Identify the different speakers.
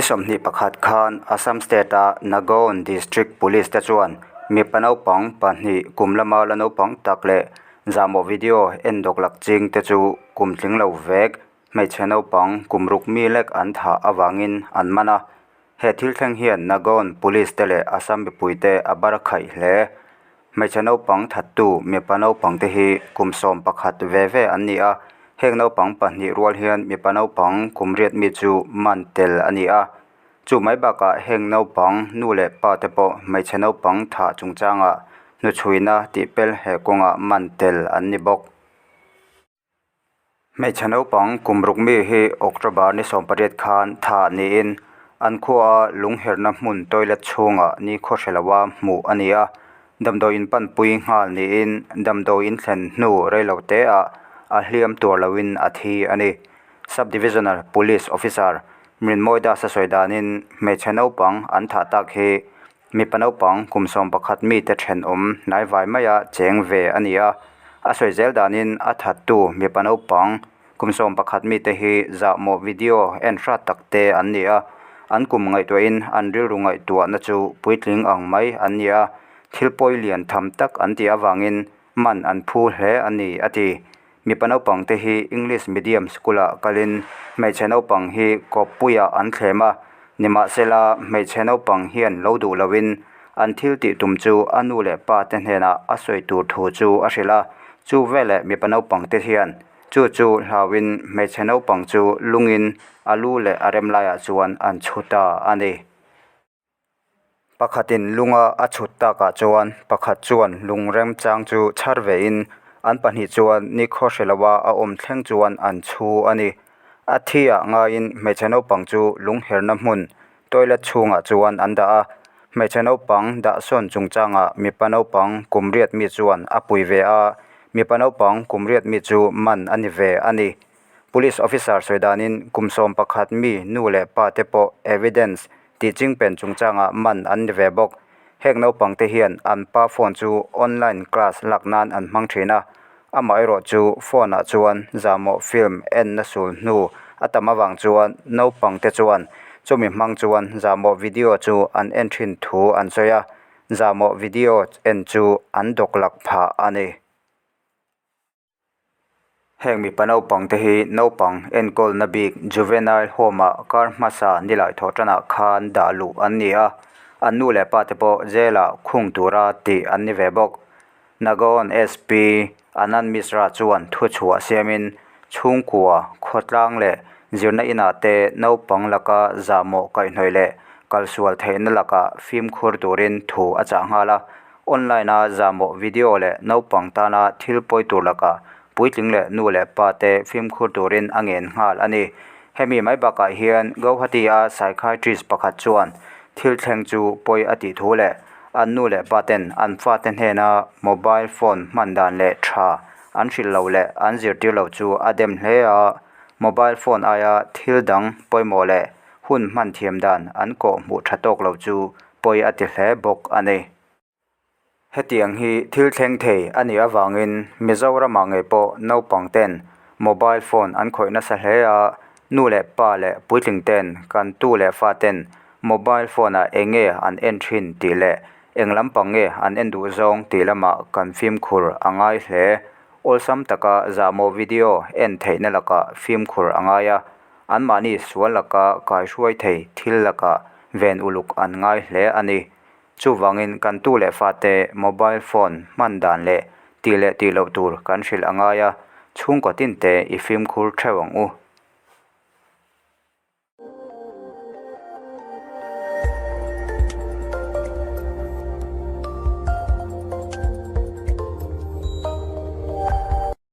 Speaker 1: 21 khan Assam State-a Nagaon District Police te chuan mipa naupang pahnih kum lama la naupang tak leh zahmawh video en dawk lak ching te chu kum tling lo vek hmeichhe naupang kum ruk mi lek an thah avangin an man a. He thil thleng hian Nagaon Police te leh Assam mipuite a bar khaih hle. Hmeichhe naupang thattu mipa naupang te hi kum 11 ve ve an ni a, heng naupang pahnih rual hian mipa naupang kum riat mi chu man tel a ni a. Chu mai bakah heng naupang nu leh pa te pawh hmeichhe naupang thah chungchangah hnuchhuina tih pel he kawngah man tel an ni bawk. Hmeichhe naupang kum ruk mi hi October ni 18 khan thah niin an khuaa lungherna hmun toilet chhungah ni khaw hre loa hmuh a ni a. Damdawi in panpui nghal niin damdawi in thlen hnu reiloteah a hliam tuar loin a thi a ni. Sub-Divisional Police Officer Mrinmoy Das a sawi danin hmeichhe naupang an thah tak hi Mipa naupang kum 11 mite thenawm hnaivai maia cheng ve a ni a. A sawi zel danin a thattu mipa naupang kum 11 mite hi zahmawh video en hrat tak te an ni a. An kum ngaihtuahin an rilru ngaihtuahna chu puitling ang mai an ni a. Thil pawi lian tham tak an tih avangin man an phu hle a ni, a ti. Mipa naupang te hi English medium school ah kalin hmeichhe naupang hi kawppuiah an thlem a, nimahsela hmeichhe naupang hian lo duh loin an thil tih tum chu a nu leh pa te hnenah a sawi tur thu chu a hrilh a, chu veleh mipa naupang te hian chu chu hlauin hmeichhe naupang chu lungin a lu leh a rem laiah chuan an chhu ta a ni. Pakhatin lunga a chhut takah chuan pakhat chuan lung remchang chu chhar vein an pahnih chuan nikhaw hre loa a awm thleng chuan an chhu a ni. A thiah ngaiin hmeichhe naupang chu lungherna hmun toilet chhungah chuan an dah a. Hmeichhe naupang dahsawn chungchangah mipa naupang kum riat mi chuan a pui ve a, mipa naupang kum riat mi chu man a ni ve a ni. Police officer sawi danin kum 11 mi nu leh pa te pawh evidence tih chingpen chungchangah man an ni ve bawk. Heng naupang te hian an pa phone chu online class lak nan an hmang thin a, amaherawh chu phone ah chuan zahmawh film en na sul hnu a tam avang chuan naupang te chuan chumi hmang chuan zahmawh video chu an en thin thu an sawi a, zahmawh video en chu an dawk lak phah a ni. Heng mipa naupang te hi naupang enkawlna bik Juvenile Home ah kar hmasa nilai thawh tanah khan dah luh an ni a, an nu leh pa te pawh jail ah khung tura tih an ni ve bawk. Nagaon SP Anand Mishra chuan thuchhuah siamin chhungkua, khawtlang leh zirna inah te naupang laka zahmawh kaihhnawih leh kalsual theihna lakah fimkhur turin thu a chah nghal a. Online-a zahmawh video leh naupang tana thil pawi tur lakah puitling leh nu leh pa te fimkhur turin a ngen nghal a ni. Hemi mai bakah hian Guwahati-a psychiatrist pakhat chuan thil thleng chu pawi a tih thu leh an nu leh pa ten an fate hnena mobile phone hman dan leh tha an hrilh lo leh an zirtir lo chu a dem hle a, mobile phone aia thil dang pawimawh leh hun hman thiam dan an kawh hmuh tha tawk lo chu pawi a ti hle bawk a ni. Hetiang hi thil thleng thei a nih avangin Mizoramah ngei pawh naupang ten mobile phone an khawih nasa hle a, nu leh pa leh puitling ten kan tu leh fa ten mobile phone ah eng nge an en thin tih leh eng lampang nge an en duh zawng tih lamah kan fimkhur a ngai hle. Awlsam taka zahmawh video en theihna lakah fimkhur a ngai a, anmahni sual laka kaihruai thei thil lakah ven uluk an ngai hle a ni. Chuvangin kan tu leh fate mobile phone hman dan leh tih leh tih loh tur kan hrilh a ngai a, chhungkaw tin te i fimkhur theuh ang u.